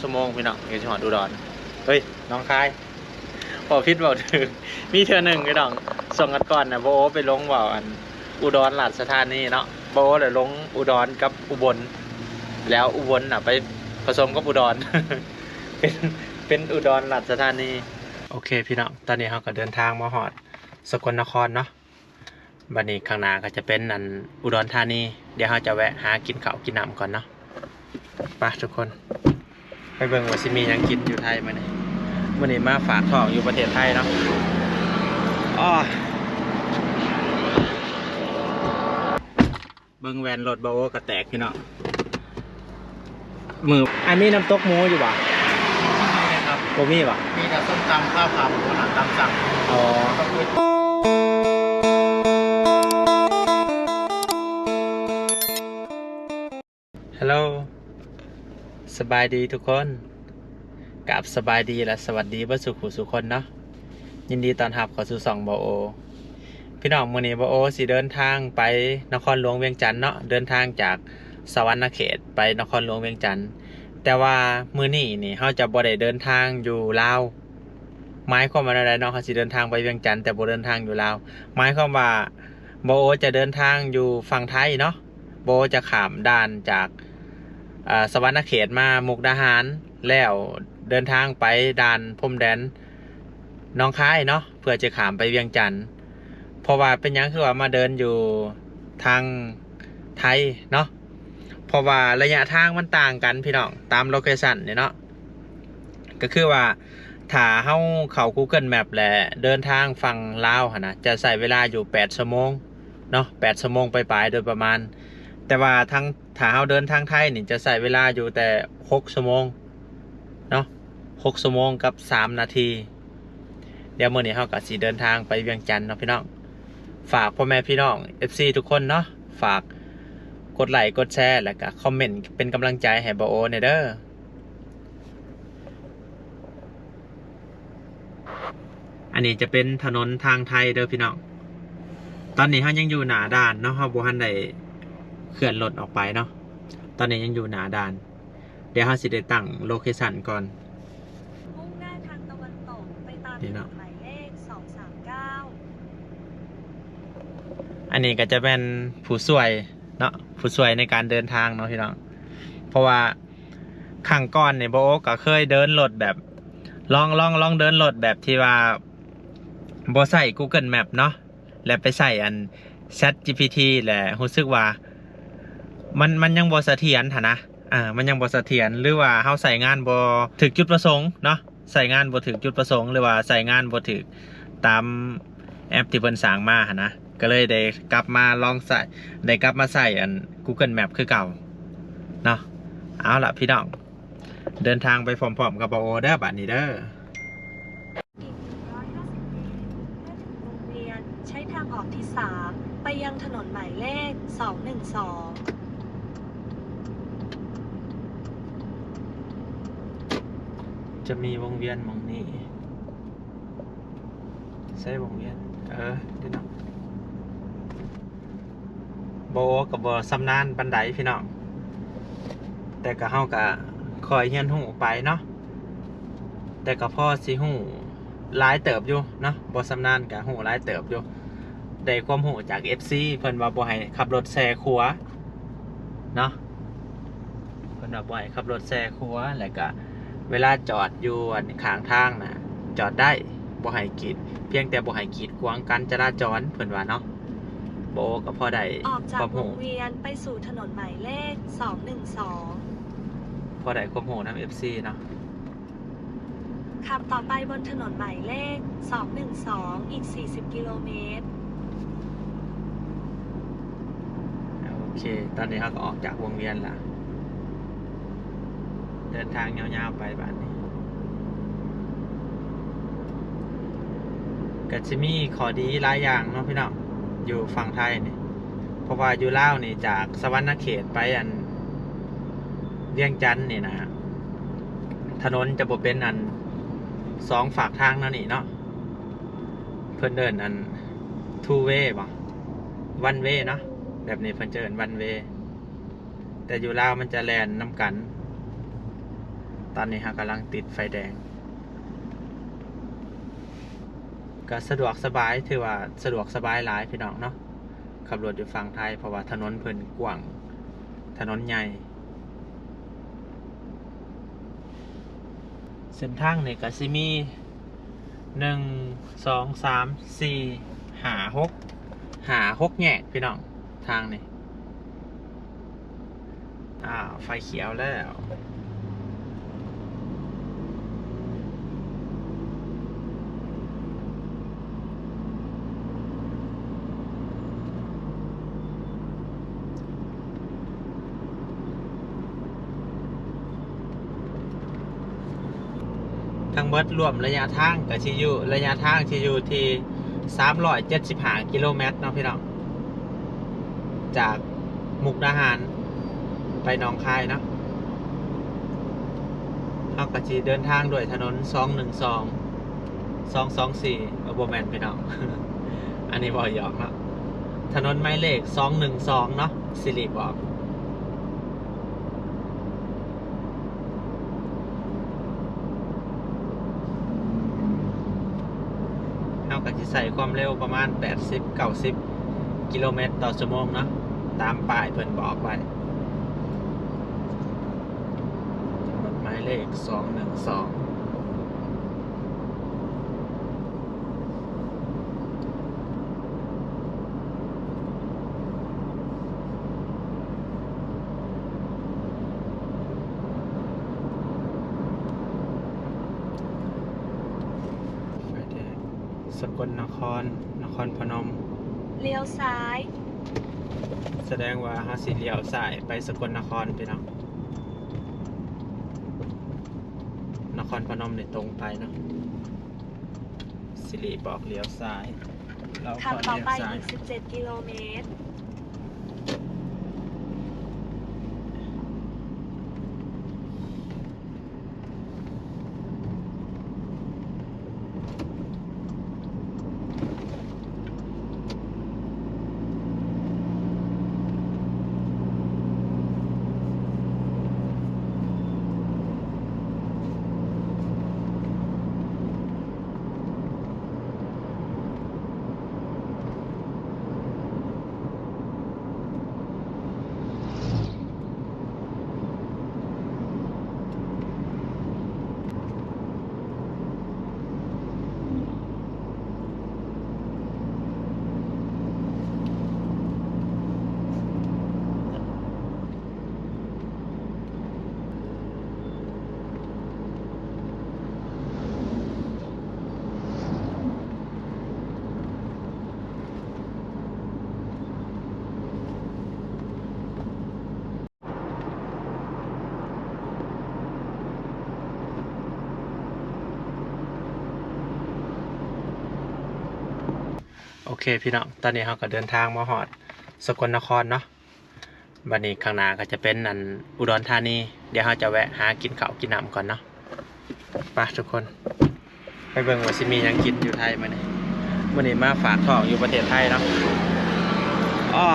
ຊົ່ວໂມງພີ່ນ້ອງ ກໍຊິຮອດອຸດອນ ເອີຍ ໜອງຄາຍ ເວົ້າຜິດເວົ້າຖືກ. ມີເທື່ອໜຶ່ງພີ່ນ້ອງ ຊ່ວງກ່ອນໆນະ ບໍ່ໂອໄປລົງເວົ້າອັນ ອຸດອນລາຊະທານີເນາະ ບໍ່ໂອລະລົງອຸດອນກັບອຸບົນ ແລ້ວອຸບົນນະໄປປະສົມກັບອຸດອນ ເປັນ ເປັນອຸດອນລາຊະທານີ. ໂອເຄພີ່ນ້ອງ ຕອນນີ້ເຮົາກໍເດີນທາງມາຮອດສະກົນນະຄອນເນາະ. ບັດນີ້ຂ້າງໜ້າກໍຈະເປັນອັນອຸດອນທານີ ດຽວເຮົາຈະແວະຫາກິນເຂົ້າກິນນ້ຳກ່ອນເນາະ. ໄປທຸກຄົນ ໄປເບິ່ງວ່າຊິມີຫຍັງກິນຢູ່ໄທມື້ນີ້. ມື້ນີ້ມາຝາກທ້ອງຢູ່ປະເທດໄທເນາະ. ອໍ ເບິ່ງແວ່ນລົດບ່າວໂອກໍແຕກພີ່ນ້ອງ. ມື້ ອ້າຍມີນ້ຳຕົກໝູຢູ່ບໍ່? ບໍ່ມີເລີຍຄັບ. ບໍ່ມີບໍ່? ມີແຕ່ສົ້ມຕຳ ຂ້າວຂາໝູ ອາຫານຕາມສັ່ງ. ອໍ ຮັລໂຫຼ ສະບາຍດີທຸກຄົນ. ກາບສະບາຍດີ ແລະ ສະຫວັດດີເບິດສູ່ຜູ້ສູ່ຄົນເນາະ. ຍິນດີຕ້ອນຮັບເຂົ້າສູ່ຊ່ອງບ່າວໂອ. ພີ່ນ້ອງ ມື້ນີ້ບ່າວໂອຊິເດີນທາງໄປນະຄອນຫຼວງວຽງຈັນເນາະ, ເດີນທາງຈາກສະຫວັນນະເຂດໄປນະຄອນຫຼວງວຽງຈັນ. ແຕ່ວ່າມື້ນີ້ນີ້ເຮົາຈະບໍ່ໄດ້ເດີນທາງຢູ່ລາວ. ໝາຍຄວາມວ່າແນວໃດເນາະ? ເຮົາຊິເດີນທາງໄປວຽງຈັນ ແຕ່ບໍ່ເດີນທາງຢູ່ລາວ. ໝາຍຄວາມວ່າບ່າວໂອຈະເດີນທາງຢູ່ຝັ່ງໄທເນາະ. ບໍ່ຈະຂ້າມດ່ານຈາກ ເອີ ສະຫວັນນະເຂດມາມຸກດາຫານ ແລ້ວເດີນທາງໄປດ່ານພົມແດນໜອງຄາຍເນາະ ເພື່ອຈະຂ້າມໄປວຽງຈັນ. ເພາະວ່າເປັນຫຍັງຄືວ່າມາເດີນຢູ່ທາງໄທເນາະ? ເພາະວ່າໄລຍະທາງມັນຕ່າງກັນພີ່ນ້ອງ ຕາມໂລເຄຊັນນີ້ເນາະ. ກໍຄືວ່າ ຖ້າເຮົາເຂົ້າ Google Map ແລະ ເດີນທາງຝັ່ງລາວຫັ້ນນະ ຈະໃຊ້ເວລາຢູ່ແປດຊົ່ວໂມງເນາະ, ແປດຊົ່ວໂມງປາຍໆໂດຍປະມານ. ແຕ່ວ່າທາງ ຖ້າເຮົາເດີນທາງໄທນີ້ ຈະໃຊ້ເວລາຢູ່ແຕ່ຫົກຊົ່ວໂມງເນາະ, ຫົກຊົ່ວໂມງກັບສາມນາທີ. ດຽວມື້ນີ້ເຮົາກໍຊິເດີນທາງໄປວຽງຈັນເນາະພີ່ນ້ອງ. ຝາກພໍ່ແມ່ພີ່ນ້ອງ ເອັຟຊີ ທຸກຄົນເນາະ, ຝາກກົດໄລ ກົດແຊ ແລ້ວກໍຄອມເມັນເປັນກຳລັງໃຈໃຫ້ບ່າວໂອແດ່ເດີ. ອັນນີ້ຈະເປັນຖະໜົນທາງໄທເດີພີ່ນ້ອງ. ຕອນນີ້ເຮົາຍັງຢູ່ໜ້າດ່ານເນາະ, ເຮົາບໍ່ທັນໄດ້ເຄື່ອນລົດອອກໄປເນາະ, ຕອນນີ້ຍັງຢູ່ໜ້າດ່ານ. ດຽວເຮົາຊິໄດ້ຕັ້ງໂລເຄຊັນກ່ອນ. ມຸ່ງໜ້າທາງຕາເວັນຕົກໄປຕາມຖະໜົນໝາຍເລກສອງສາມເກົ້າ. ອັນນີ້ກໍຈະແມ່ນຜູ້ຊ່ວຍເນາະ, ຜູ້ຊ່ວຍໃນການເດີນທາງເນາະພີ່ນ້ອງ. ເພາະວ່າຄັ້ງກ່ອນນີ້ ບ່າວໂອກໍເຄີຍເດີນລົດແບບ ລອງ ລອງ ລອງເດີນລົດແບບທີ່ວ່າບໍ່ໃຊ້ Google Map ເນາະ. ແລະໄປໃຊ້ອັນ ChatGPT ແລະຮູ້ສຶກວ່າ ມັນ ມັນຍັງບໍ່ສະຖຽນຫັ້ນນະ, ເອີ ມັນຍັງບໍ່ສະຖຽນ ຫຼືວ່າເຮົາໃຊ້ງານບໍ່ຖືກຈຸດປະສົງເນາະ, ໃຊ້ງານບໍ່ຖືກຈຸດປະສົງ ຫຼືວ່າໃຊ້ງານບໍ່ຖືກຕາມແອັບທີ່ເພິ່ນສ້າງມາຫັ້ນນະ, ກໍເລີຍໄດ້ກັບມາລອງໃຊ້ ໄດ້ກັບມາໃຊ້ອັນ Google Map ຄືເກົ່າເນາະ. ເອົາລະພີ່ນ້ອງ ເດີນທາງໄປພ້ອມໆກັບບ່າວໂອເດີ ບາດນີ້ເດີ. ອີກໜຶ່ງຮ້ອຍຫ້າສິບເມດ ເມື່ອເຖິງວົງວຽນ ໃຊ້ທາງອອກທີສາມ ໄປຍັງຖະໜົນໝາຍເລກສອງໜຶ່ງສອງ. ຈະມີວົງວຽນໝ່ອງນີ້. ໃຊ້ວົງວຽນ ເອີ ເດເນາະ. ບໍ່ ກໍບໍ່ຊຳນານປານໃດພີ່ນ້ອງ, ແຕ່ກໍ ເຮົາກໍຄ່ອຍຮຽນຮູ້ໄປເນາະ, ແຕ່ກໍພໍຊິຮູ້ຫຼາຍເຕີບຢູ່ເນາະ, ບໍ່ຊຳນານກໍຮູ້ຫຼາຍເຕີບຢູ່. ໄດ້ຄວາມຮູ້ຈາກ ເອັຟຊີ ເພິ່ນວ່າບໍ່ໃຫ້ຂັບລົດແຊ່ຂົວເນາະ, ເພິ່ນວ່າບໍ່ໃຫ້ຂັບລົດແຊ່ຂົວ ແລ້ວກໍເວລາຈອດຢູ່ອັນຂ້າງທາງນະ ຈອດໄດ້ ບໍ່ໃຫ້ກີດ ພຽງແຕ່ບໍ່ໃຫ້ກີດຂວາງການຈະລາຈອນ ເພິ່ນວ່າເນາະ. ບໍ່ ກໍພໍໄດ້ ອອກຈາກ ຄວາມຮູ້ ວົງວຽນໄປສູ່ຖະໜົນໝາຍເລກສອງໜຶ່ງສອງ. ພໍໄດ້ຄວາມຮູ້ນຳ ເອັຟຊີ ເນາະ. ຂັບຕໍ່ไปบนถนนหมายเลขสองหนึ่งสอง อีกสี่สิบกิโลเมตร. ໂອເຄ ຕອນນີ້ເຮົາກໍອອກຈາກວົງວຽນລະ. ເດີນທາງຍາວໆໄປບາດນີ້ ກໍຊິມີຂໍ້ດີຫຼາຍຢ່າງເນາະພີ່ນ້ອງ ຢູ່ຝັ່ງໄທນີ້, ເພາະວ່າຢູ່ລາວນີ້ ຈາກສະຫວັນນະເຂດໄປອັນວຽງຈັນນີ້ນະ ຖະໜົນຈະບໍ່ເປັນອັນສອງຟາກທາງແນວນີ້ເນາະ, ເພິ່ນເອີ້ນອັນ two way ບໍ່ one way ເນາະ, ແບບນີ້ເພິ່ນຈະເອີ້ນ one way. ແຕ່ຢູ່ລາວມັນຈະແລ່ນນຳກັນ. ຕອນນີ້ເຮົາກຳລັງຕິດໄຟແດງ ກໍສະດວກສະບາຍ ຖືວ່າສະດວກສະບາຍຫຼາຍພີ່ນ້ອງເນາະ ຂັບລົດຢູ່ຝັ່ງໄທ ເພາະວ່າຖະໜົນເພິ່ນກວ້າງ ຖະໜົນໃຫຍ່. ເສັ້ນທາງນີ້ກໍຊິມີ ໜຶ່ງ ສອງ ສາມ ສີ່ ຫ້າ ຫົກ ຫ້າ ຫົກແຍກພີ່ນ້ອງ ທາງນີ້. ອ້າວ ໄຟຂຽວແລ້ວ. ທັງເບິດລວມໄລຍະທາງກໍຊິຢູ່ ໄລຍະທາງຊິຢູ່ທີ່ສາມຮ້ອຍເຈັດສິບຫ້າກິໂລແມັດເນາະພີ່ນ້ອງ ຈາກມຸກດາຫານໄປໜອງຄາຍເນາະ. ເຮົາກໍຊິເດີນທາງດ້ວຍຖະໜົນສອງໜຶ່ງສອງ ສອງສອງສີ່ ເອີ ບໍ່ແມ່ນພີ່ນ້ອງ ອັນນີ້ເວົ້າຫຍອກເນາະ ຖະໜົນໝາຍເລກສອງໜຶ່ງສອງເນາະ ສິລິບອກ. ເຮົາກໍຊິໃຊ້ຄວາມເລັວປະມານແປດສິບ ເກົ້າສິບກິໂລແມັດຕໍ່ຊົ່ວໂມງເນາະ ຕາມປ້າຍເພິ່ນບອກໄວ້. ຖະໜົນໝາຍເລກສອງໜຶ່ງສອງ. ໄຟແດງ ສະກົນນະຄອນ ນະຄອນພະນົມ ລ້ຽວຊ້າຍ. ສະແດງວ່າເຮົາຊິລ້ຽວຊ້າຍໄປສະກົນນະຄອນພີ່ນ້ອງ. ນະຄອນພະນົມນີ້ຕົງໄປເນາະ. ສິລິບອກລ້ຽວຊ້າຍ ເຮົາ ຂັບຕໍ່ໄປອີກສິບເຈັດກິໂລແມັດ. ໂອເຄພີ່ນ້ອງ ຕອນນີ້ເຮົາກໍເດີນທາງມາຮອດສະກົນນະຄອນເນາະ. ບັດນີ້ຂ້າງໜ້າກໍຈະເປັນ ອັນ ອຸດອນທານີ. ດຽວເຮົາຈະແວະຫາກິນເຂົ້າກິນນ້ຳກ່ອນເນາະ. ໄປທຸກຄົນ ໄປເບິ່ງວ່າຊິມີຫຍັງກິນຢູ່ໄທມື້ນີ້. ມື້ນີ້ມາຝາກທ້ອງຢູ່ປະເທດໄທເນາະ. ອໍ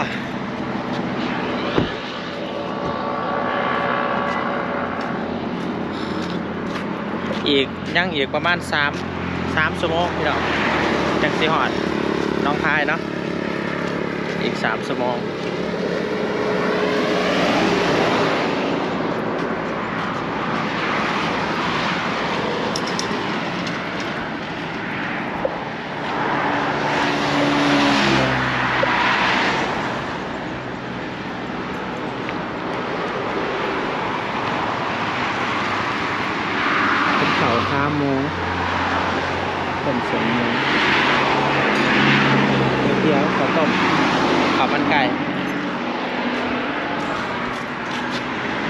ອີກ ຍັງອີກປະມານສາມ ສາມຊົ່ວໂມງພີ່ນ້ອງ ຈັ່ງຊິຮອດໜອງຄາຍເນາະ. ອີກສາມຊົ່ວໂມງ. ເປັນເຂົ້າຂາໝູ ຕົ້ມເສັ້ນໝູ ກ໋ວຍຕຽວ ເຂົ້າຕົ້ມ ເຂົ້າມັນໄກ່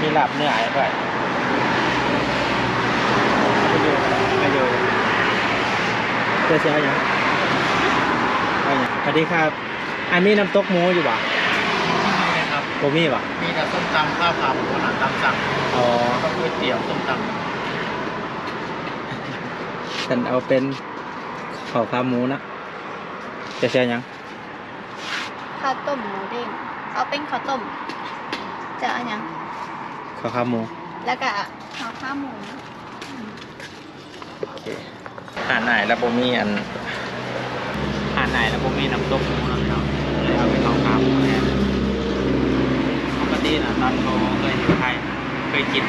ມີລາບເນື້ອໃຫ້ດ້ວຍ. ເຈົ້າຊິເອົາຫຍັງ? ເອົາຫຍັງ? ສະຫວັດດີຄັບ. ອັນມີນ້ຳຕົກໝູຢູ່ບໍ່? ບໍ່ມີເລີຍຄັບ. ບໍ່ມີບໍ່? ມີແຕ່ສົ້ມຕຳ ເຂົ້າຂາໝູ ອາຫານຕາມສັ່ງ. ອໍ ກັບກ໋ວຍຕຽວ ສົ້ມຕຳ. ຄັນເອົາເປັນເຂົ້າຂາໝູນະ. ເຈົ້າຊິເອົາຫຍັງ? ເຂົ້າຕົ້ມໝູເດ້ງ. ເອົາເປັນເຂົ້າຕົ້ມ. ເຈົ້າເອົາຫຍັງ? ເຂົ້າຂາໝູ. ແລ້ວກະເຂົ້າ ຂາໝູ. ໂອເຄ ຮ້ານອ້າຍລະບໍ່ມີອັນ ຮ້ານອ້າຍລະບໍ່ມີນ້ຳຕົກໝູເນາະພີ່ນ້ອງ ເລີຍເອົາເປັນເຂົ້າຂາໝູແທນ. ປົກກະຕິນະ ຕອນບໍ່ເຄີຍຢູ່ໄທ ເຄີຍກິນ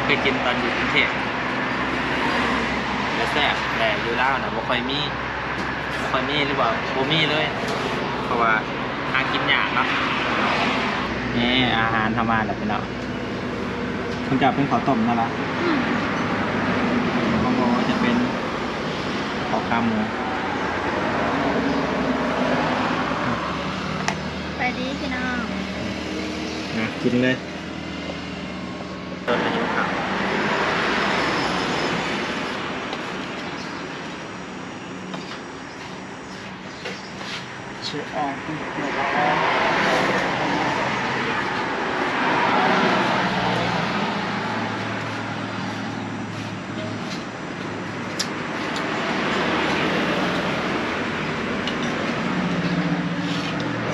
ເຄີຍກິນຕອນຢູ່ກຸງເທບ ແລະແຊບ ແລະຢູ່ລາວນະບໍ່ຄ່ອຍມີ ບໍ່ຄ່ອຍມີ ຫຼືວ່າບໍ່ມີເລີຍ ເພາະວ່າຫາກິນຍາກເນາະ. ນີ້ອາຫານເຮົາມາແລ້ວພີ່ນ້ອງ. ເພິ່ນຈະເປັນເຂົ້າຕົ້ມນັ້ນລະ ອືມ ແລ້ວກໍຈະເປັນເຂົ້າຂາໝູ. ສະບາຍດີພີ່ນ້ອງ ນະ ກິນເລີຍ.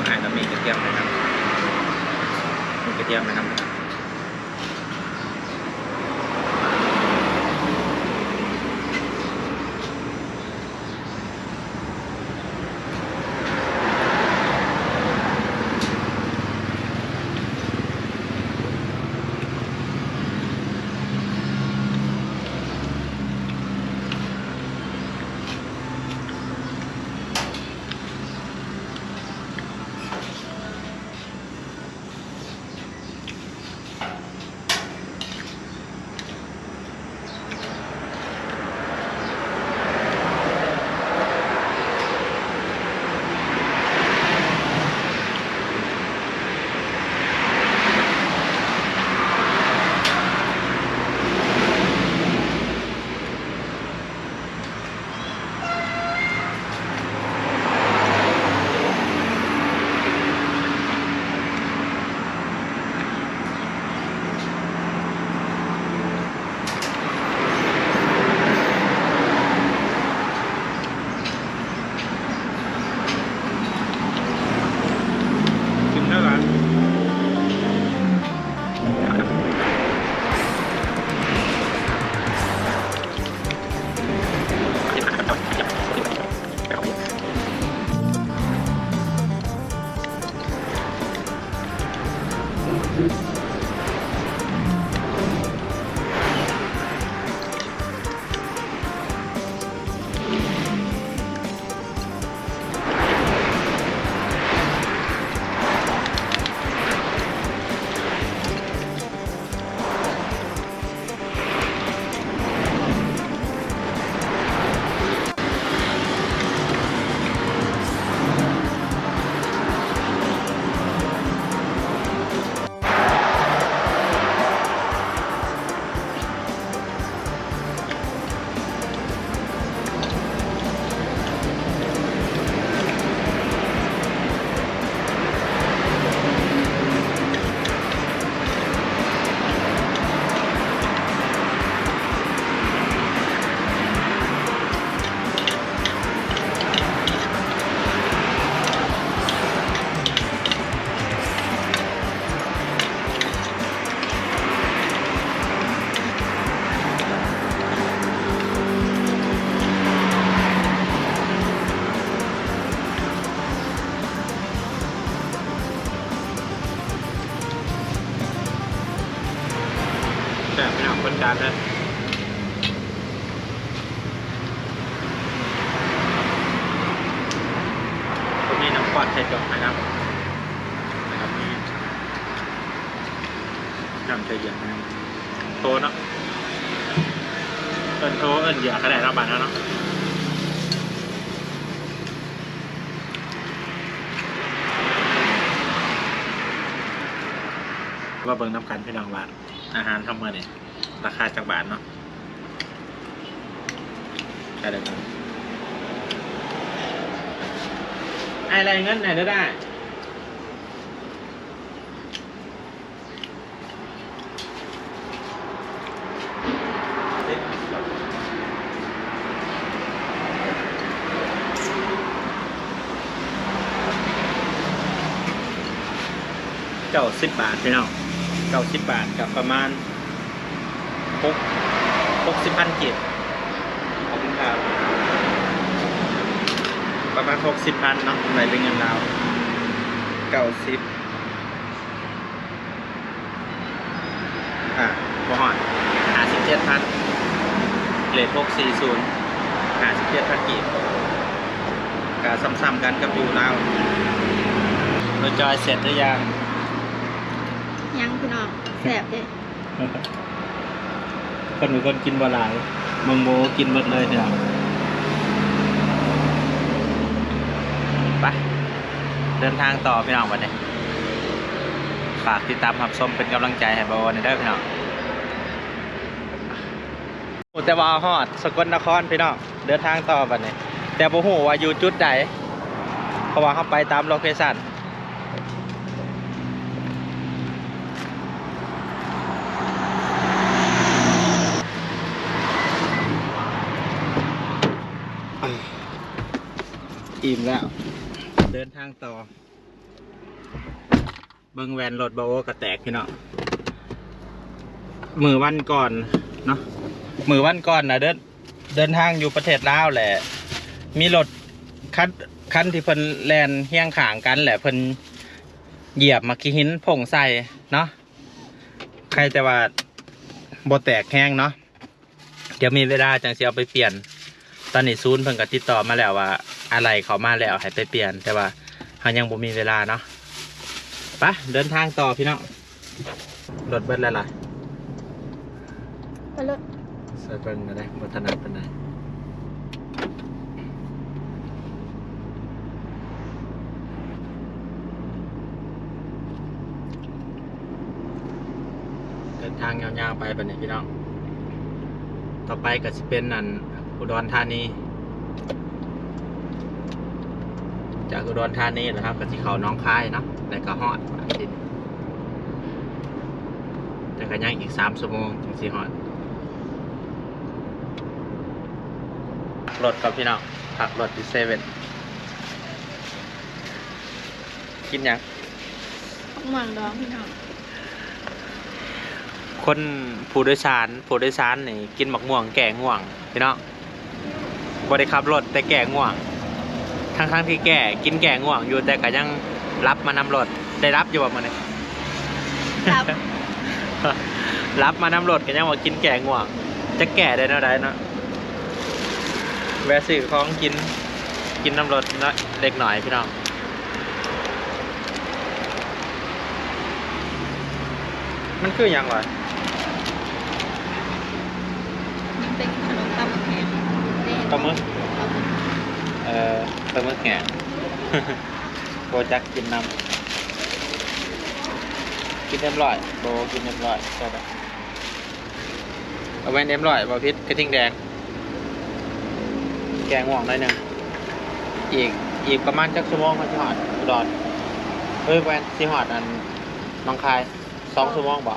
ອ້າຍກໍມີກະທຽມໄປນຳ ມີກະທຽມໄປນຳ. ກິນເທົ່າໃດ? ແຊບພີ່ນ້ອງ ຄົນຈານເດີ. ກໍມີນ້ຳຂອດໃສ່ຈອກໃຫ້ນຳ ແລ້ວກໍມີນ້ຳໃສ່ຢຽກໃຫ້ນຳ. ໂທເນາະ ເອີ້ນໂທ ເອີ້ນຢຽກກໍໄດ້ເນາະ ບ້ານເຮົາເນາະ. ມາເບິ່ງນຳກັນພີ່ນ້ອງວ່າ ອາຫານເຮົາມື້ນີ້ລາຄາຈັກບາດເນາະ. ອ້າຍໄລ່ເງິນໃຫ້ເດີ້ ອ້າຍ. ເກົ້າສິບບາດພີ່ນ້ອງ ເກົ້າສິບບາດກໍປະມານ ຫົກ ຫົກສິບພັນກີບ ປະມານຫົກສິບພັນເນາະ ໄປເປັນເງິນລາວ ເກົ້າສິບ ອ່າ ບໍ່ຮອດ ຫ້າສິບເຈັດພັນ ເລດຫົກສີ່ສູນ ຫ້າສິບເຈັດພັນກີບ ກະສ່ຳໆກັນກັບຢູ່ລາວ. ນ້ອງຈອຍເສັດຫຼືຍັງ? ຍັງພີ່ນ້ອງ ແຊບເດ້. ເພິ່ນເປັນຄົນກິນບໍ່ຫຼາຍ ເບິ່ງໂບກິນເບິດເລີຍພີ່ນ້ອງ. ໄປ ເດີນທາງຕໍ່ພີ່ນ້ອງບັດນີ້ ຝາກຕິດຕາມຮັບຊົມເປັນກຳລັງໃຈໃຫ້ໂບແດ່ເດີພີ່ນ້ອງ. ຮູ້ແຕ່ວ່າຮອດສະກົນນະຄອນພີ່ນ້ອງ ເດີນທາງຕໍ່ບັດນີ້ ແຕ່ບໍ່ຮູ້ວ່າຢູ່ຈຸດໃດ ເພາະວ່າເຮົາໄປຕາມໂລເຄຊັນ. ອີ່ມແລ້ວ ເດີນທາງຕໍ່. ເບິ່ງແວ່ນລົດບ່າວໂອກະແຕກພີ່ນ້ອງ. ມື້ວັນກ່ອນເນາະ ມື້ວັນກ່ອນນະ ເດີນ ເດີນທາງຢູ່ປະເທດລາວແຫຼະ ມີລົດຄັນ ຄັນທີ່ເພິ່ນແລ່ນຮຽງຂ້າງກັນແຫຼະ ເພິ່ນຢຽບໝາກຂີ້ຫີນພົ່ງໃສ່ເນາະ. ໃຄແຕ່ວ່າບໍ່ແຕກແຮງເນາະ. ດຽວມີເວລາຈັ່ງຊິເອົາໄປປ່ຽນ. ຕອນນີ້ສູນເພິ່ນກໍຕິດຕໍ່ມາແລ້ວວ່າ ອາໄຫຼ່ເຂົ້າມາແລ້ວໃຫ້ໄປປ່ຽນ ແຕ່ວ່າເຮົາຍັງບໍ່ມີເວລາເນາະ. ໄປ ເດີນທາງຕໍ່ພີ່ນ້ອງ. ລົດເບິດແລ້ວລະ ໄປລົດ ໃສ່ເບິ່ງກໍໄດ້ ບໍ່ຖະໜັດປານໃດ. ເດີນທາງຍາວໆໄປບັດນີ້ພີ່ນ້ອງ. ຕໍ່ໄປກໍຊິເປັນອັນ ອຸດອນທານີ. ຈາກອຸດອນທານີແລ້ວເຮົາກໍຊິເຂົ້າໜອງຄາຍເນາະ ແລ້ວກໍຮອດບາດນີ້. ແຕ່ກໍຍັງອີກສາມຊົ່ວໂມງຈຶ່ງຊິຮອດ. ພັກລົດກ່ອນພີ່ນ້ອງ ພັກລົດຢູ່ເຊເວັ່ນ. ກິນຫຍັງ? ໝາກມ່ວງດອງພີ່ນ້ອງ. ຄົນ ຜູ້ໂດຍສານ ຜູ້ໂດຍສານນີ້ກິນໝາກມ່ວງແກ້ງ່ວງພີ່ນ້ອງ. ບໍ່ໄດ້ຂັບລົດແຕ່ແກ້ງ່ວງ ທັງໆທີ່ແກ້ ກິນແກ້ງ່ວງຢູ່ ແຕ່ກໍຍັງຫຼັບມານຳລົດ. ໄດ້ຫຼັບຢູ່ບໍ່ມື້ນີ້? ຫຼັບ ຫຼັບມານຳລົດກໍຍັງວ່າກິນແກ້ງ່ວງ. ຈັກແກ້ໄດ້ແນວໃດເນາະ. ແວະຊື້ຂອງກິນ ກິນນຳລົດເນາະ ເລັກນ້ອຍພີ່ນ້ອງ. ມັນຄືຫຍັງວະ? ມັນເປັນຂະໜົມປາໝຶກແຫ້ງເດ້. ປາໝຶກ? ປາໝຶກ. ເອີ ປາໝຶກແຫ້ງ. ບໍ່ຈັກກິນນຳ. ກິນເອັມຮ້ອຍ? ບໍ່ກິນເອັມຮ້ອຍ ໃສ່ດອກ. ເອົາແວ່ນເອັມຮ້ອຍ ບໍ່ຜິດ ກະທິ່ງແດງ. ແກ້ງ່ວງໜ້ອຍໜຶ່ງ. ອີກ ອີກປະມານຈັກຊົ່ວໂມງເຮົາຊິຮອດອຸດອນ? ເອີ ແວ່ນ ຊິຮອດອັນ ໜອງຄາຍ ສອງຊົ່ວໂມງບໍ?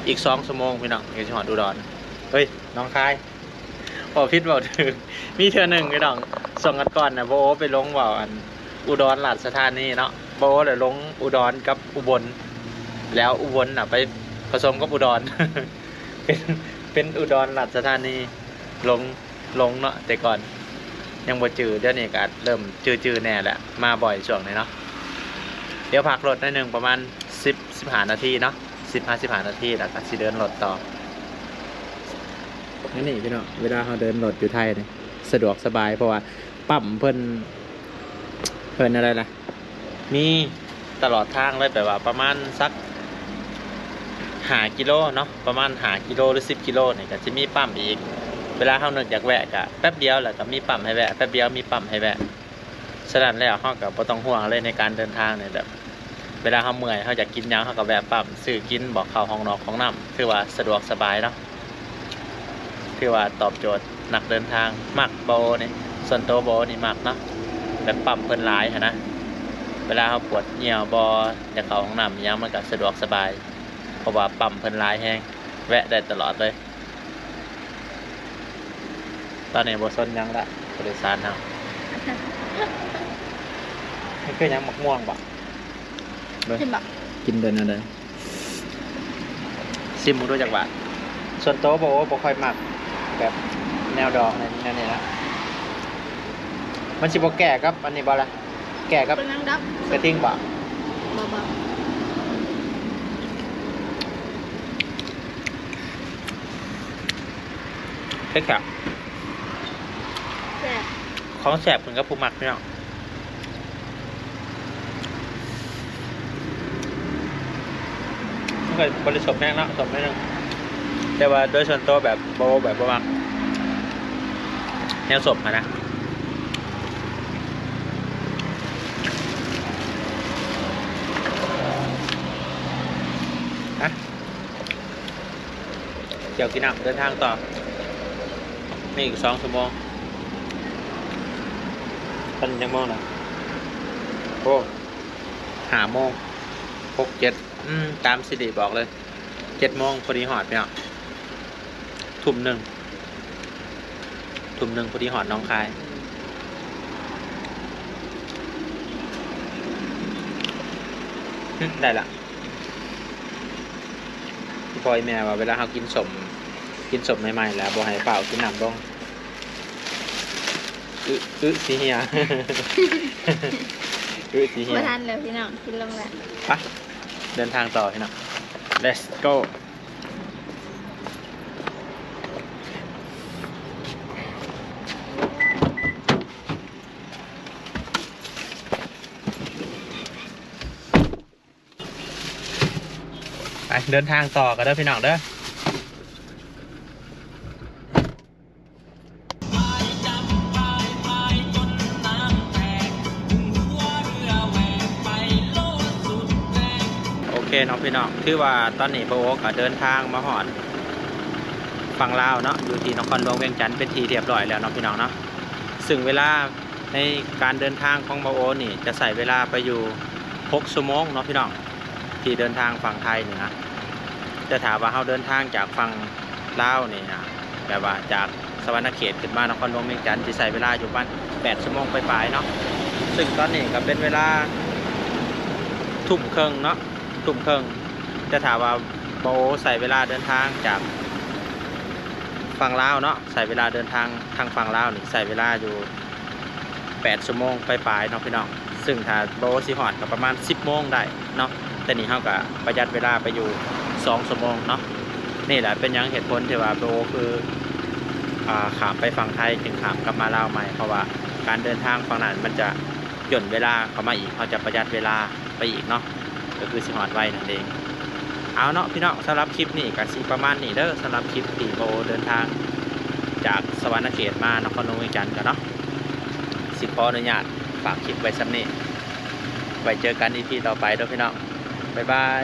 ອີກສອງຊົ່ວໂມງພີ່ນ້ອງ ກໍຊິຮອດອຸດອນ ເອີຍ ໜອງຄາຍ. ເວົ້າຜິດເວົ້າຖືກ. ມີເທື່ອໜຶ່ງພີ່ນ້ອງ ຊ່ວງກ່ອນໆນະ ບໍ່ໂອໄປລົງເວົ້າອັນ ອຸດອນລາຊະທານີເນາະ. ບໍ່ໂອແຫຼະລົງອຸດອນກັບອຸບົນ ແລ້ວອຸບົນນະໄປປະສົມກັບອຸດອນ ເປັນ ເປັນອຸດອນລາຊະທານີ. ຫຼົງ ຫຼົງເນາະ ແຕ່ກ່ອນຍັງບໍ່ຈື່ ດຽວນີ້ກໍເລີ່ມຈື່ໆແດ່ແລ້ວ ມາບ່ອຍຊ່ວງນີ້ເນາະ. ດຽວພັກລົດໜ້ອຍໜຶ່ງ ປະມານສິບ ສິບຫ້ານາທີເນາະ ສິບຫາສິບຫ້ານາທີ ແລ້ວກໍຊິເດີນລົດຕໍ່. ອັນນີ້ພີ່ນ້ອງ ເວລາເຮົາເດີນລົດຢູ່ໄທນີ້ສະດວກສະບາຍ ເພາະວ່າປ້ຳເພິ່ນ ເພິ່ນ ເອີ້ນແນວໃດລະ ມີຕະຫຼອດທາງເລີຍ ແບບວ່າປະມານສັກຫ້າກິໂລເນາະ ປະມານຫ້າກິໂລ ຫຼື ສິບກິໂລນີ້ກໍຊິມີປ້ຳອີກ. ເວລາເຮົານຶກຢາກແວະກໍແປັບດຽວ ແລ້ວກໍມີປ້ຳໃຫ້ແວະ ແປັບດຽວມີປ້ຳໃຫ້ແວະ. ສະນັ້ນແລ້ວເຮົາກໍບໍ່ຕ້ອງຫ່ວງເລີຍໃນການເດີນທາງນີ້ ແບບເວລາເຮົາເມື່ອຍ ເຮົາຢາກກິນຫຍັງ ເຮົາກໍແວະປ້ຳຊື້ກິນ ບອກເຂົ້າຫ້ອງນອກຫ້ອງນ້ຳ ຖືວ່າສະດວກສະບາຍເນາະ. ຖືວ່າຕອບໂຈດນັກເດີນທາງ ມັກບໍ່ນີ້ ສ່ວນໂຕບໍ່ນີ້ມັກເນາະ ແບບປ້ຳເພິ່ນຫຼາຍຫັ້ນນະ. ເວລາເຮົາປວດຍ່ຽວບໍ່ ຢາກເຂົ້າຫ້ອງນ້ຳອີ່ຫຍັງ ມັນກໍສະດວກສະບາຍ ເພາະວ່າປ້ຳເພິ່ນຫຼາຍແຮງ ແວະໄດ້ຕະຫຼອດເລີຍ. ຕອນນີ້ບໍ່ສົນຫຍັງລະ ຜູ້ໂດຍສານເຮົາ. ນີ້ຄືຫຍັງ ໝາກມ່ວງບໍ? ເບິ່ງ ກິນບໍ່? ກິນໄດ້ແນວໃດ? ຊິມເບິ່ງດູຈັກບາດ. ສ່ວນໂຕບໍ່ ໂອ້ ບໍ່ຄ່ອຍມັກແບບແນວດອງແນວນີ້ນະ. ມັນຊິບໍ່ແກ້ກັບອັນນີ້ບໍ່ລະ? ແກ້ກັບ ເປັນຫຍັງດອກ ກະທິ່ງບໍ່? ບໍ່ ບໍ່ ເຜັດແຊບ ແຊບ ຂອງແຊບຂຶ້ນກັບຜູ້ມັກພີ່ນ້ອງ. ມັນກໍບໍ່ໄດ້ສົ້ມແຮງເນາະ ສົ້ມໜ້ອຍໜຶ່ງ ແຕ່ວ່າໂດຍສ່ວນຕົວແບບບໍ່ ແບບບໍ່ມັກແນວສົ້ມຫັ້ນນະ. ຮະ ດຽວກິນນ້ຳ ເດີນທາງຕໍ່ ມີອີກສອງຊົ່ວໂມງ. ຕອນນີ້ຈັກໂມງລະ? ໂອ້ ຫ້າໂມງ ຫົກ ເຈັດ ອືມ ຕາມສິລິບອກເລີຍ ເຈັດໂມງພໍດີຮອດພີ່ນ້ອງ. ທຸ່ມໜຶ່ງ ທຸ່ມໜຶ່ງພໍດີຮອດໜອງຄາຍ. ອືມ ໄດ້ລະ. ອີ່ພໍ່ອີ່ແມ່ວ່າເວລາເຮົາກິນສົ້ມ ກິນສົ້ມໃໝ່ໆ ແລ້ວບໍ່ໃຫ້ຟ້າວກິນນ້ຳລົງ ອຶ ອຶຊິເຫ່ຍ ອຶຊິເຫ່ຍ. ບໍ່ທັນແລ້ວພີ່ນ້ອງ ກິນລົງແລ້ວ. ໄປ ເດີນທາງຕໍ່ພີ່ນ້ອງ let's go. ໄປ ເດີນທາງຕໍ່ກັນເດີພີ່ນ້ອງເດີ. ໂອເຄເນາະພີ່ນ້ອງ ຖືວ່າຕອນນີ້ບ່າວໂອກໍເດີນທາງມາຮອດຝັ່ງລາວເນາະ ຢູ່ທີ່ນະຄອນຫຼວງວຽງຈັນເປັນທີ່ຮຽບຮ້ອຍແລ້ວເນາະພີ່ນ້ອງເນາະ. ຊຶ່ງເວລາ ໃນການເດີນທາງຂອງບ່າວໂອນີ້ຈະໃຊ້ເວລາໄປຢູ່ຫົກຊົ່ວໂມງເນາະພີ່ນ້ອງ ທີ່ເດີນທາງຝັ່ງໄທນີ້ນະ. ແຕ່ຖ້າວ່າເຮົາເດີນທາງຈາກຝັ່ງລາວນີ້ນະ ແບບວ່າຈາກສະຫວັນນະເຂດຂຶ້ນມານະຄອນຫຼວງວຽງຈັນ ຊິໃຊ້ເວລາຢູ່ປະມານແປດຊົ່ວໂມງປາຍໆເນາະ. ຊຶ່ງຕອນນີ້ກໍເປັນເວລາທຸ່ມເຄິ່ງເນາະ ທຸ່ມເຄິ່ງ. ແຕ່ຖ້າວ່າບ່າວໂອໃຊ້ເວລາເດີນທາງຈາກຝັ່ງລາວເນາະ ໃຊ້ເວລາເດີນທາງທາງຝັ່ງລາວນີ້ ໃຊ້ເວລາຢູ່ ແປດຊົ່ວໂມງປາຍໆເນາະພີ່ນ້ອງ. ຊຶ່ງຖ້າບໍ່ຊິຮອດກໍປະມານສິບໂມງໄດ້ເນາະ ແຕ່ນີ້ເຮົາກໍປະຢັດເວລາໄປຢູ່ສອງຊົ່ວໂມງເນາະ. ນີ້ແຫຼະເປັນຫຍັງເຫດຜົນທີ່ວ່າໂຕຄື ອາ ຂ້າມໄປຝັ່ງໄທຈຶ່ງຂ້າມກັບມາລາວໃໝ່ ເພາະວ່າການເດີນທາງຝັ່ງນັ້ນມັນຈະ ຢ່ນເວລາເຂົ້າມາອີກ ເຮົາຈະປະຢັດເວລາໄປອີກເນາະ ກໍຄືຊິຮອດໄວນັ້ນເອງ. ເອົາເນາະພີ່ນ້ອງ ສຳລັບຄລິບນີ້ກໍຊິປະມານນີ້ເດີ ສຳລັບຄລິບທີ່ບ່າວໂອເດີນທາງຈາກສະຫວັນນະເຂດມານະຄອນຫຼວງວຽງຈັນກັນເນາະ. ຊິຂໍອະນຸຍາດຝາກຄລິບໄວ້ສ່ຳນີ້ ໄວ້ເຈີກັນອີພີຕໍ່ໄປເດີພີ່ນ້ອງ ບາຍບາຍ.